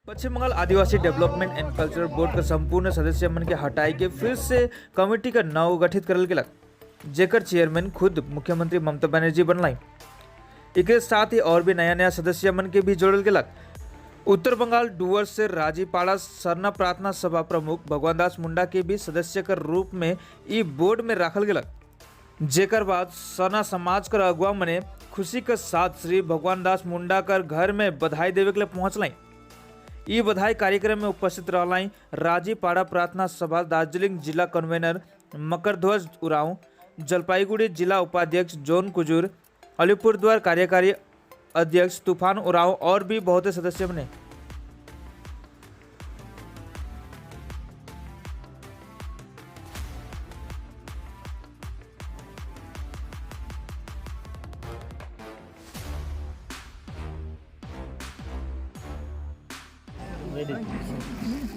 Paschim Bengal Adivasi development and cultural board के संपूर्ण सदस्य मन के हटाई के फिर से कमेटी का नव गठित करल गेलक, जेकर चेयरमैन खुद मुख्यमंत्री ममता बनर्जी बनलाई। एक साथ ही और भी नया नया सदस्य मन के भी जोड़ल गेलक। उत्तर बंगाल डुअर्स से राजीपाड़ा सरना प्रार्थना सभा प्रमुख भगवान दास मुंडा के भी सदस्य के रूप में ई बोर्ड में राखल गेलक, जेकर बाद सरना समाज कर अगुआ मने खुशी के साथ श्री भगवान दास मुंडा कर घर में बधाई देवे के लिए पहुंचलाई। ई बधाई कार्यक्रम में उपस्थित रहलाई राजीपाड़ा प्रार्थना सभा दार्जिलिंग जिला कन्वेनर मकरध्वज उरांव, जलपाईगुड़ी जिला उपाध्यक्ष जोन कुजूर, अलीपुरद्वार कार्यकारी अध्यक्ष तूफान उरांव और भी बहुत सदस्य बने।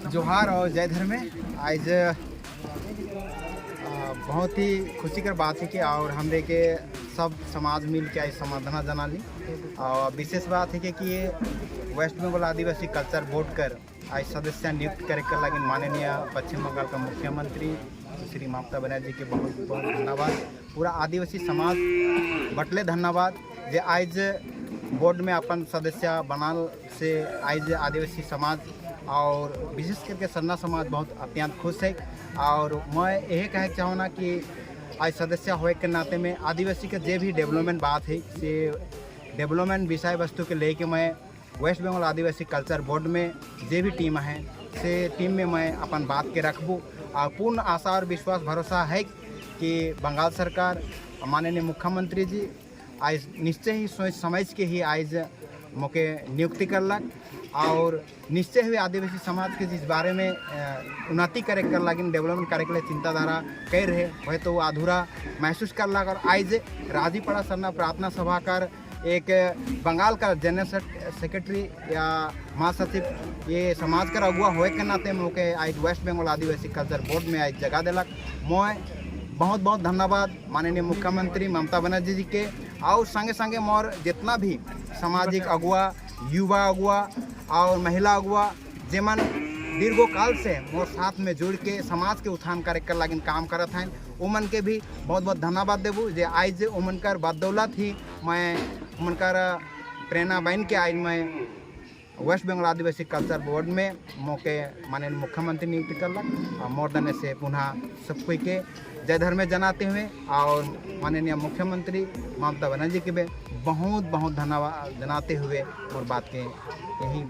जोहार और जय धर्म में आज बहुत ही खुशी कर बात है कि और हमरे के सब समाज मिल के आज संवर्धना जना ली। और विशेष बात है कि ये वेस्ट बंगाल आदिवासी कल्चर बोर्ड कर आज सदस्य नियुक्त करे के लगे माननीय पश्चिम बंगाल का मुख्यमंत्री श्री ममता बनर्जी के बहुत बहुत धन्यवाद। पूरा आदिवासी समाज बटले धन्यवाद जे आज बोर्ड में अपन सदस्य बनाल से आज आदिवासी समाज और विशेष करके सरना समाज बहुत अत्यंत खुश है। और मैं यही कहे चाहूँ कि आज सदस्य होए के नाते में आदिवासी के जे भी डेवलपमेंट बात है से डेवलपमेंट विषय वस्तु के लेके मैं वेस्ट बंगाल आदिवासी कल्चर बोर्ड में जे भी टीम है से टीम में मैं अपन बात के रखबू। और पूर्ण आशा और विश्वास भरोसा है कि बंगाल सरकार माननीय मुख्यमंत्री जी आज निश्चय ही सोच समझ के ही आज मौके नियुक्ति करलक और निश्चय हुए आदिवासी समाज के जिस बारे में उन्नति करे कर लागिन डेवलपमेंट करे के लिए चिंताधारा कर रहे वह तो वो अधूरा महसूस कर लग। और आज राजीपड़ा सरना प्रार्थना सभा कर एक बंगाल का जनरल सेक्रेटरी या महासचिव ये समाज कर अगुआ होए के नाते मौके आज वेस्ट बंगाल आदिवासी कल्चर बोर्ड में आज जगह दिलक। मैं बहुत बहुत धन्यवाद माननीय मुख्यमंत्री ममता बनर्जी जी के और संगे संगे मोर जितना भी सामाजिक अगुआ, युवा अगुआ और महिला अगुआ जेमन दीर्घकाल से मोर साथ में जुड़ के समाज के उत्थान करे के लागिन काम करत हैं उमन के भी बहुत बहुत धन्यवाद देबू जे आज उमन कर बदौलत ही मैं उमन कर प्रेरणा बन के आज मैं वेस्ट बंगाल आदिवासी कल्चर बोर्ड में मौके माननीय मुख्यमंत्री नियुक्त करलक। और मोर दने से पुनः सब कोई के जय धर्म में जनाते हुए और माननीय मुख्यमंत्री ममता बनर्जी के भी बहुत बहुत धन्यवाद जनाते हुए और बात के यही।